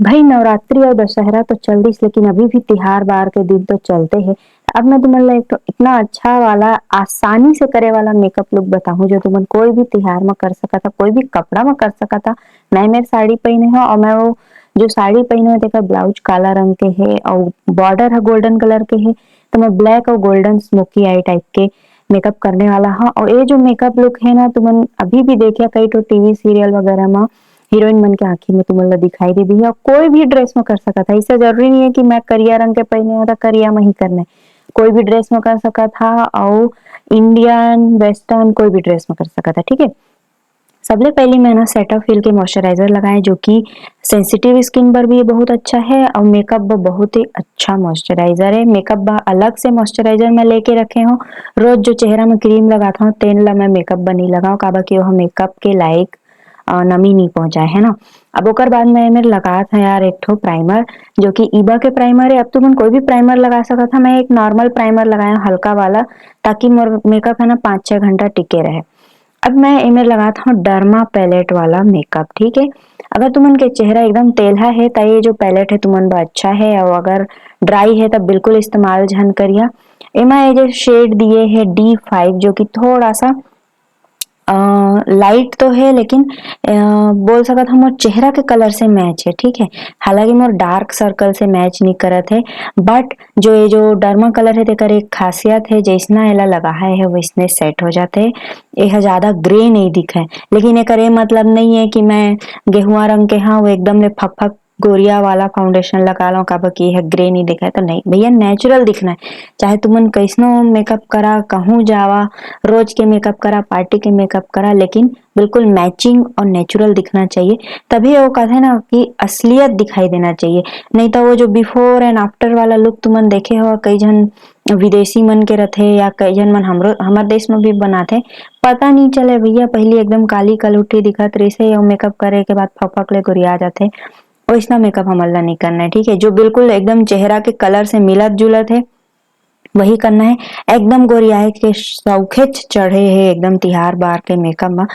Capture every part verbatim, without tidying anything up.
भाई, नवरात्रि और दशहरा तो चल दिस, लेकिन अभी भी तिहार बार के दिन तो चलते हैं। अब मैं तुमन ला एक ठो इतना अच्छा वाला, आसानी से करे वाला मेकअप लुक बताहूँ, जो तुमन कोई भी तिहार में कर सकत हा, कोई भी कपड़ा में कर सकत हा। मैं मेर साड़ी पहिने हव और मैं वो जो साड़ी पहिने हव, तेकर ब्लाउज काला रंग के हे और बॉर्डर ह गोल्डन कलर के हे, तो मैं ब्लैक और गोल्डन स्मोकी आई टाइप के मेकअप करने वाला हव। और ये जो मेकअप लुक है ना, तुमन अभी भी देखिया कई ठो टीवी सीरियल वगैरह में हीरोइन मन के आँखी में तुमन ला दिखाई दे दिही। और कोई भी ड्रेस में कर सकत हा, ऐसा जरूरी नहीं है कि मैं करिया रंग के पहिने हव त करिया में ही करना है। कोई भी ड्रेस में कर सकत हा, और इंडियन वेस्टर्न कोई भी ड्रेस में कर सकत हा, ठीक है। सबले पहले मैं ना सेटाफिल के मॉइस्चराइजर लगाए, जो कि सेंसिटिव स्किन बर भी बहुत अच्छा है और मेकअप बर बहुत ही अच्छा मॉइस्चराइजर है। मेकअप बर अलग से मॉइस्चराइजर मैं लेके रखे हव। रोज जो चेहरा में क्रीम लगात हव, तेन ला मैं मेकअप बर नहीं लगाव, काबर कि ओह मेकअप के लायक, अ, नमी नहीं पहुंचाए, है ना। अब ओकर बाद मैं एमेर लगात हव यार एक ठो प्राइमर, जो कि इबा के प्राइमर है। अब तुमन कोई भी प्राइमर लगा सकत हा, मैं एक नॉर्मल प्राइमर लगाया हूँ, हल्का वाला, ताकि मोर मेकअप है ना पाँच छः घंटा टिके रहे। अब मैं एमेर लगात हव डर्मा पैलेट वाला मेकअप, ठीक है। अगर तुमन के चेहरा एकदम तेलहा है, त ये जो पैलेट है तुमन बर अच्छा है, और अगर ड्राई है, तब बिल्कुल इस्तेमाल झन करिया। एमा ये जो शेड दिए है डी फ़ाइव, जो कि थोड़ा सा, अ, लाइट तो है, लेकिन, अ, बोल सकत हा मोर चेहरा के कलर से मैच है, ठीक है। हालांकि मोर डार्क सर्कल से मैच नहीं करत है, बट जो ये जो डर्मा कलर है, तेकर एक खासियत है, जैसना एला लगाए है, वैसने सेट हो जाते है। ये ह ज्यादा ग्रे नहीं दिखे, लेकिन एकर ये मतलब नहीं है कि मैं गेहुआ रंग के हव, वो एकदम ले फकफक गोरिया वाला फाउंडेशन लगा लव, काबर कि ये ह ग्रे नहीं दिखे। तो नहीं भैया, नेचुरल दिखना है। चाहे तुमन कैसनो मेकअप करा, कहूँ जावा, रोज के मेकअप करा, पार्टी के मेकअप करा, लेकिन बिल्कुल मैचिंग और नेचुरल दिखना चाहिए, तभी वो कहते हैं ना कि असलियत दिखाई देना चाहिए। नहीं तो वो जो बिफोर एंड आफ्टर वाला लुक तुमन देखे हो, कई झन विदेशी मन के रथे या कई झन मन हमरो, हमर देश में भी बनाथे, पता नहीं चले भैया, पहली एकदम काली कलुठी दिखत रहिसे, और मेकअप करे के बाद फपक ले गोरिया जाथे। वैसना मेकअप हमन ला नहीं करना है, ठीक है। जो बिल्कुल एकदम चेहरा के कलर से मिलत जुलत है, वही करना है। एकदम गोरियाए के शौखेच चढ़े हे एकदम तिहार बार के मेकअप में,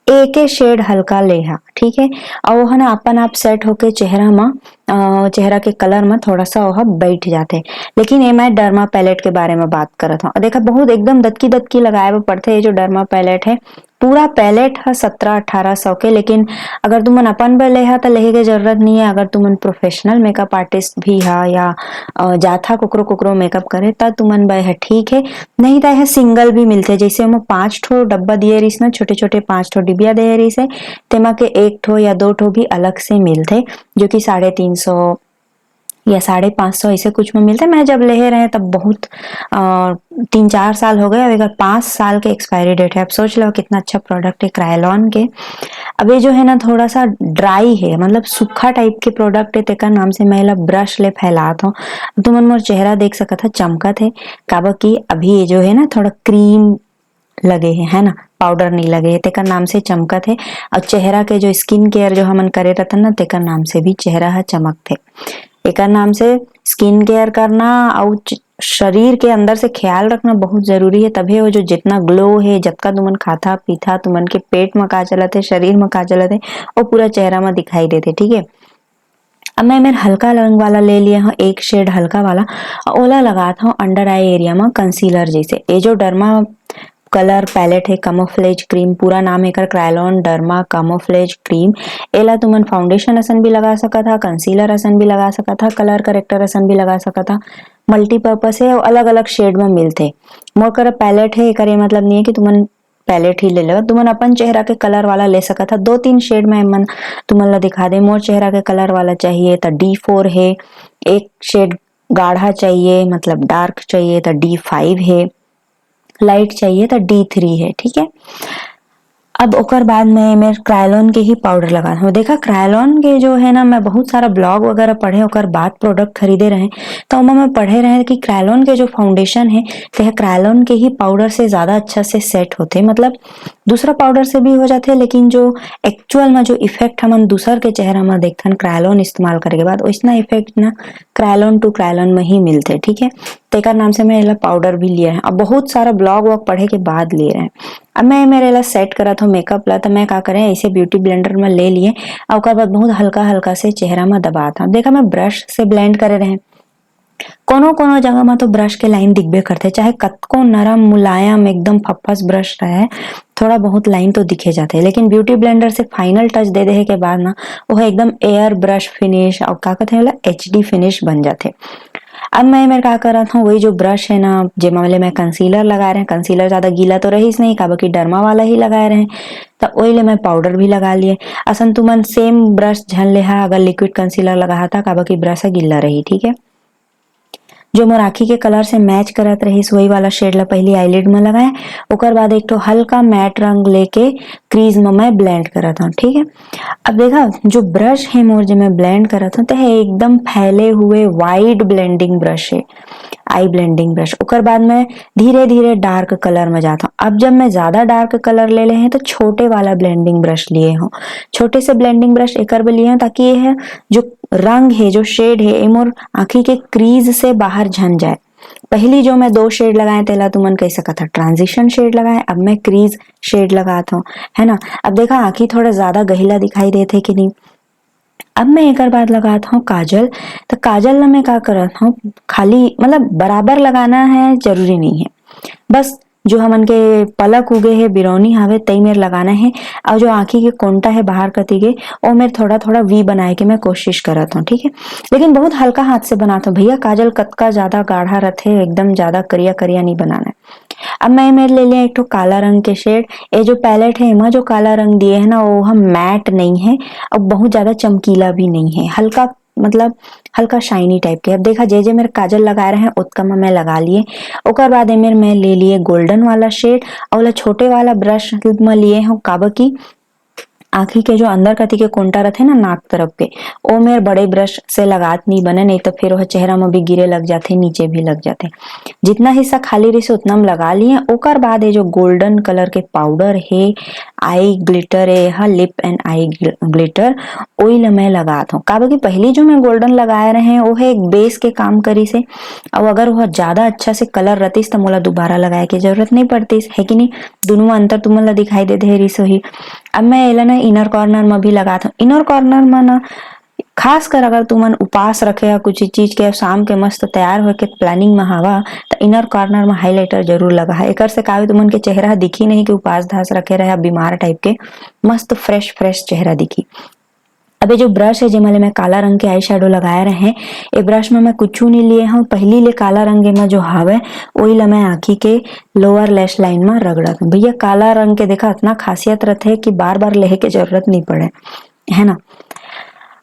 एके शेड हल्का लेहा, ठीक है। और वो है ना अपन आप सेट होके चेहरा में, अ, चेहरा के कलर में थोड़ा सा वह बैठ जाते। लेकिन ये मैं डर्मा पैलेट के बारे में बात करत हूँ। देखा, बहुत एकदम दतकी दतकी लगाए बर पड़थे। ये जो डर्मा पैलेट है, पूरा पैलेट ह सत्रह अठारह सौ के, लेकिन अगर तुमन अपन बर लेहा त लेहे के जरूरत नहीं है। अगर तुमन प्रोफेशनल मेकअप आर्टिस्ट भी हा या, अ, जाथा कुकरो कुकरो मेकअप करे, त तुमन बर यह ठीक है। नहीं त यह सिंगल भी मिलथे, जैसे ओमा पाँच ठो डब्बा दिए रहिस ना, छोटे छोटे पाँच ठो डिबिया दे रहिस है, तेमा के एक ठो या दो ठो भी अलग से मिलथे, जो कि साढ़े तीन सौ या साढ़े पाँच सौ ऐसे कुछ में मिलथे। मैं जब लेहे रहे तब बहुत, अ, तीन चार साल हो गए, अब एकर पाँच साल के एक्सपायरी डेट है। अब सोच लो कितना अच्छा प्रोडक्ट है क्रायलॉन के। अब ये जो है ना थोड़ा सा ड्राई है, मतलब सूखा टाइप के प्रोडक्ट है, तेकर नाम से मैं एला ब्रश ले फैलात हूँ। तुमन मोर चेहरा देख सकत ह चमकत है, काबर कि अभी ये जो है ना थोड़ा क्रीम लगे हे, है ना, पाउडर नहीं लगे हे, तेकर नाम से चमकत हे। और चेहरा के जो स्किन केयर जो हमन करे रहथन ना, तेकर नाम से भी चेहरा ह चमकथे। एकर नाम से स्किन केयर करना और च-, शरीर के अंदर से ख्याल रखना बहुत जरूरी है, तभे वो जो जितना ग्लो है, जतका तुमन खाता पीथा, तुमन के पेट में का चलत है, शरीर में का चलत है, वो पूरा चेहरा में दिखाई देते, ठीक है। अब मैं मेर हल्का रंग वाला ले लिया हूँ, एक शेड हल्का वाला, और ओला लगात हूँ अंडर आई एरिया में कंसीलर जैसे। ये जो डर्मा कलर पैलेट है, कामोफ्लेज क्रीम, पूरा नाम एकर क्रायलॉन डर्मा कामोफ्लेज क्रीम। एला तुमन फाउंडेशन असन भी लगा सकत हा, कंसीलर असन भी लगा सकत हा, कलर करेक्टर असन भी लगा सकत हा। मल्टीपर्पस है और अलग-अलग शेड में मिलथे। मोर करा पैलेट है, एकर ये मतलब नहीं है कि तुमन पैलेट ही ले लेवा। तुमन अपन चेहरा के कलर वाला ले सकत हा। दो तीन शेड में मन तुमन ला दिखा दे। मोर चेहरा के कलर वाला चाहिए त डी फ़ोर है, एक शेड गाढ़ा चाहिए, मतलब डार्क चाहिए त डी फ़ाइव है, लाइट चाहिए त डी थ्री है, ठीक है। अब ओकर बाद में मैं क्रायलॉन के ही पाउडर लगा हूँ। देखा, क्रायलॉन के जो है ना, मैं बहुत सारा ब्लॉग वगैरह पढ़े, ओकर बाद प्रोडक्ट खरीदे रहे, तो ओमा मैं पढ़े रहे कि क्रायलॉन के जो फाउंडेशन है, तो यह क्रायलॉन के ही पाउडर से ज्यादा अच्छा से सेट होते। मतलब दूसरा पाउडर से भी हो जाते, लेकिन जो एक्चुअल में जो इफेक्ट हमन दूसर के चेहरा में देखथन क्रायलॉन इस्तेमाल करे के बाद, वैसना इफेक्ट ना क्रायलॉन टू क्रायलॉन में ही मिलते, ठीक है। तेकर नाम से मैं एला पाउडर भी लिए हंव। अब बहुत सारा ब्लॉग वॉग पढ़े के बाद ले रहे हैं। अब मैं मेरे ला सेट करत हूँ मेकअप ला, तो मैं का करें, ऐसे ब्यूटी ब्लेंडर में ले लिए और ओकर बाद बहुत हल्का हल्का से चेहरा में दबात हूँ। देखा, मैं ब्रश से ब्लेंड करे रहे। कोनो कोनो जगह में तो ब्रश के लाइन दिखबे करथे, चाहे कतको नरम मुलायम एकदम फफस ब्रश रहे, थोड़ा बहुत लाइन तो दिखे जाथे, लेकिन ब्यूटी ब्लेंडर से फाइनल टच दे देहे के बाद ना, वो एकदम एयर ब्रश फिनिश और का कहते हैं, एच डी फिनिश बन जाथे। अब मैं मेर का करत हूँ, वही जो ब्रश है ना, जेमा वाले मैं कंसीलर लगा रहे हैं, कंसीलर ज्यादा गीला तो रहीस नहीं, काबर कि डर्मा वाला ही लगाए रहे, तो वही ले मैं पाउडर भी लगा लिए। असन तुमन सेम ब्रश झन लेहा, अगर लिक्विड कंसीलर लगा था, काबर कि ब्रश ह गीला रही, ठीक है। जो मोर आँखी के कलर से मैच करत रहिस, वही वाला शेड ला पहली आईलिड में लगाए, ओकर बाद एक ठो हल्का मैट रंग लेके क्रीज में मैं ब्लेंड करत हूँ, ठीक है। अब देखा, जो ब्रश है मोर, जो मैं ब्लेंड करत हूँ, तो है एकदम फैले हुए वाइड ब्लेंडिंग ब्रश है, आई ब्लेंडिंग ब्रश। ओकर बाद मैं धीरे धीरे डार्क कलर में जाता हूँ। अब जब मैं ज्यादा डार्क कलर ले ले हैं, तो छोटे वाला ब्लेंडिंग ब्रश लिए हूँ। छोटे से ब्लेंडिंग ब्रश एकर बर लिए हूँ, ताकि ये है जो रंग है, जो शेड है, ये मोर आँखी के क्रीज से बाहर झन जाए। पहली जो मैं दो शेड लगाए, तेला तुमन कह सकत ह ट्रांजिशन शेड लगाए, अब मैं क्रीज शेड लगात हूँ, है ना। अब देखा, आँखी थोड़ा ज्यादा गहिला दिखाई देत है कि नहीं। अब मैं एकर बाद लगात हूँ काजल। तो काजल ला मैं का करत हूँ, खाली मतलब बराबर लगाना है, जरूरी नहीं है, बस जो हमन के पलक उगे हे, बिरौनी हावे, तई मेर लगाना है। और जो आँखी के कोंटा है बाहर कती के, ओ मेर थोड़ा थोड़ा वी बनाए के मैं कोशिश करत हूँ, ठीक है। लेकिन बहुत हल्का हाथ से बनात हूँ भैया, काजल कतका ज्यादा गाढ़ा रथे, एकदम ज्यादा करिया करिया नहीं बनाना है। अब मैं मेर ले लिया एक ठो काला रंग के शेड। ये जो पैलेट है, एमा जो काला रंग दिए है ना, वो हम मैट नहीं है, अब बहुत ज्यादा चमकीला भी नहीं है, हल्का, मतलब हल्का शाइनी टाइप के। अब देखा, जे जे मेर काजल लगाए रहे हैं, ओतका में मैं लगा लिए। ओकर बाद एमेर मैं ले लिए गोल्डन वाला शेड, और ओला छोटे वाला ब्रश में लिए हूँ, काबर कि आँखी के जो अंदर कती के कोंटा रथे ना, नाक तरफ के, ओ मेर बड़े ब्रश से लगात नहीं बने, नहीं तो फिर वह चेहरा में भी गिरे लग जाते, नीचे भी लग जाते। जितना हिस्सा खाली रही, उतना में लगा लिए। ओकर बाद ये जो गोल्डन कलर के पाउडर है, आई ग्लिटर है, हाँ, लिप एंड आई ग्लिटर, ओई ला मैं लगात हूँ। काबर कि पहली जो मैं गोल्डन लगाए रहे हैं, वो है एक बेस के काम करी से। अब अगर वो ज्यादा अच्छा से कलर रहतीस, तो मोला दोबारा लगाए के जरूरत नहीं पड़तीस, है कि नहीं? दोनों में अंतर तुमन ला दिखाई दे दे रही सोही। अब मैं एला ना इनर कॉर्नर में भी लगात हूँ। इनर कॉर्नर में ना, खासकर अगर तुमन उपास रखे या कुछ चीज के शाम के मस्त तैयार होके प्लानिंग में हवा, त इनर कॉर्नर में हाइलाइटर जरूर लगा है। एकर से का होई, तुमन के चेहरा ह दिखी नहीं कि उपास धास रखे रहे, बीमार टाइप के, मस्त फ्रेश फ्रेश चेहरा दिखी। अब ये जो ब्रश है, जेमा ले मैं काला रंग के आई शेडो लगाए रहे हैं, ये ब्रश में मैं कुछ नहीं लिए हूँ। पहली ले काला रंग में जो हावे, वही ला मैं आँखी के लोअर लैश लाइन में रगड़त हूँ। भैया, काला रंग के देखा, इतना खासियत रहते है कि बार बार लेहे के जरूरत नहीं पड़े, है ना।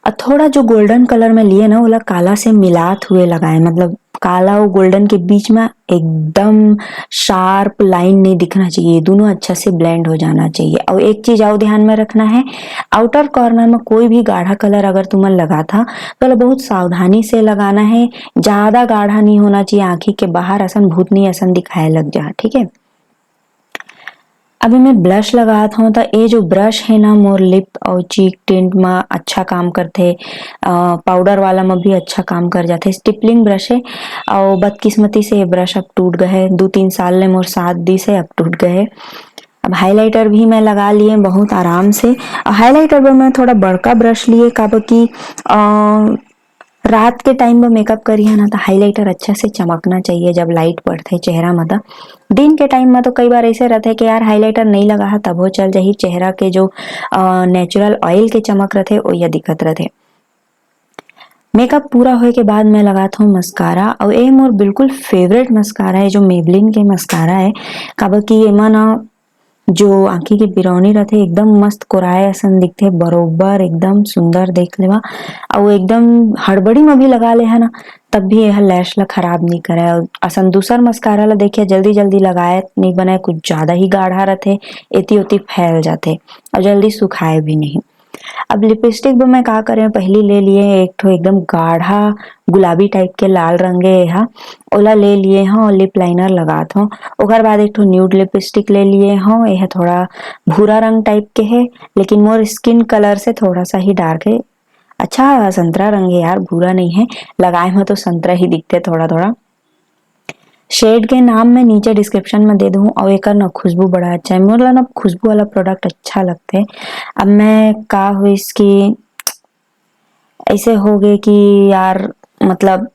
और थोड़ा जो गोल्डन कलर में लिए ना, ओला काला से मिलात हुए लगाए, मतलब काला और गोल्डन के बीच में एकदम शार्प लाइन नहीं दिखना चाहिए, दोनों अच्छा से ब्लेंड हो जाना चाहिए। और एक चीज और ध्यान में रखना है, आउटर कॉर्नर में कोई भी गाढ़ा कलर अगर तुमन लगाथा, तो ओला बहुत सावधानी से लगाना है। ज्यादा गाढ़ा नहीं होना चाहिए, आँखी के बाहर असन भूतनी असन दिखाए लग जा, ठीक है। अभी मैं ब्लश लगात हूँ, तो ये जो ब्रश है ना, मोर लिप और चीक टिंट में अच्छा काम करथे, पाउडर वाला में भी अच्छा काम कर जाथे। स्टिपलिंग ब्रश है, और बदकिस्मती से ये ब्रश अब टूट गए है। दो तीन साल ले मोर साथ दी से अब टूट गए है। अब हाइलाइटर भी मैं लगा लिए बहुत आराम से। और हाइलाइटर पर मैं थोड़ा बड़का ब्रश लिए, काबर कि अ, रात के टाइम में मेकअप करिए ना, तो हाइलाइटर अच्छा से चमकना चाहिए जब लाइट पड़थे चेहरा में। तो दिन के टाइम में तो कई बार ऐसे रहथे कि यार, हाइलाइटर नहीं लगा है, तब वो चल जाही, चेहरा के जो नेचुरल ऑयल के चमक रहथे, वो ये दिखत रहथे। मेकअप पूरा होए के बाद मैं लगात हूँ मस्कारा, और ये मोर बिल्कुल फेवरेट मस्कारा है, जो मेबलिन के मस्कारा है, काबर कि एमा ना जो आँखी के बिरौनी रथे, एकदम मस्त कोराए असन दिखथे, बरोबर एकदम सुंदर देख लेवा। अउ एकदम हड़बड़ी में भी लगा ले है ना, तब भी यह लैश ला खराब नहीं करे। अउ असन दूसर मस्कारा ला देखिए, जल्दी जल्दी लगाए नहीं बनाए, कुछ ज्यादा ही गाढ़ा रथे, एती ओती फैल जाथे और जल्दी सुखाए भी नहीं। अब लिपस्टिक बर मैं का करें, पहली ले लिए एक ठो एकदम गाढ़ा गुलाबी टाइप के लाल रंग है, एहा ओला ले लिए हूँ और लिप लाइनर लगात हूँ। ओकर बाद एक ठो न्यूड लिपस्टिक ले लिए हूँ, यह थोड़ा भूरा रंग टाइप के है, लेकिन मोर स्किन कलर से थोड़ा सा ही डार्क है। अच्छा संतरा रंग है यार, भूरा नहीं है, लगाए में तो संतरा ही दिखते थोड़ा थोड़ा। शेड के नाम मैं नीचे डिस्क्रिप्शन में दे दूँ। और एकर ना खुशबू बड़ा अच्छा है, मोला ना खुशबू वाला प्रोडक्ट अच्छा लगते। अब मैं का होइस कि ऐसे हो गए कि यार, मतलब,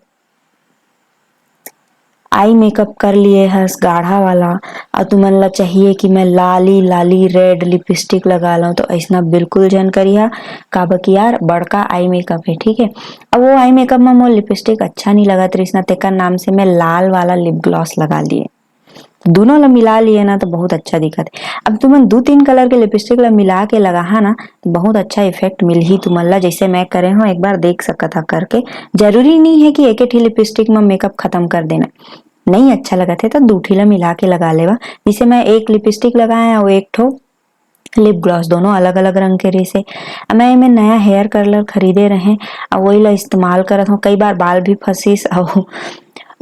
आई मेकअप कर लिए हस गाढ़ा वाला, और तुमन ला चाहिए कि मैं लाली लाली रेड लिपस्टिक लगा लूँ, तो ऐसना बिल्कुल झन करिहा। काबर कि यार, बड़का आई मेकअप है, ठीक है। अब वो आई मेकअप में मोर लिपस्टिक अच्छा नहीं लगत रहिस ना, तेकर नाम से मैं लाल वाला लिप ग्लॉस लगा लिए। दोनों ला मिला लिए ना, तो बहुत अच्छा दिखत है। अब तुमन दू तीन कलर के लिपस्टिक ला मिला के लगाहा ना, तो बहुत अच्छा इफेक्ट मिलही तुमन ला। जैसे मैं करे हूँ, एक बार देख सकत हा करके। जरूरी नहीं है कि एक ही लिपस्टिक में मेकअप खत्म कर देना, नहीं अच्छा लगत है तो दू ठी ला मिला के लगा लेवा। जैसे मैं एक लिपस्टिक लगाए और एक ठो लिप ग्लॉस, दोनों अलग अलग रंग के रहिसे। अब मैं एमे नया हेयर कर्लर खरीदे रहें, और वही ला इस्तेमाल करत हूँ। कई बार बाल भी फंसिस, और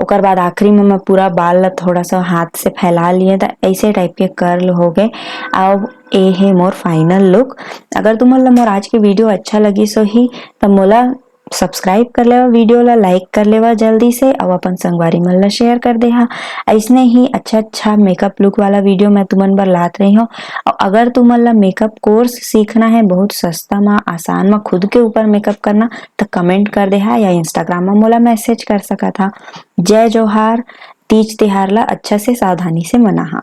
ओकर बाद आखिरी में मैं पूरा बाल ला थोड़ा सा हाथ से फैला लिए, तो ऐसे टाइप के कर्ल हो गए। अब ए है मोर फाइनल लुक। अगर तुमन ला मोर आज के वीडियो अच्छा लगिस होही, तो मोला सब्सक्राइब कर लेवा, वीडियो ला लाइक कर लेवा जल्दी से, और अपन संगवारी मन ला शेयर कर देहा। ऐसने ही अच्छा अच्छा मेकअप लुक वाला वीडियो मैं तुमन बर लात रही हूँ। और अगर तुमन ला मेकअप कोर्स सीखना है बहुत सस्ता मा, आसान मा, खुद के ऊपर मेकअप करना, तो कमेंट कर देहा या इंस्टाग्राम में मोला मैसेज कर सकत हा। जय जोहार। तीज तिहार ला अच्छा से सावधानी से मनाहा।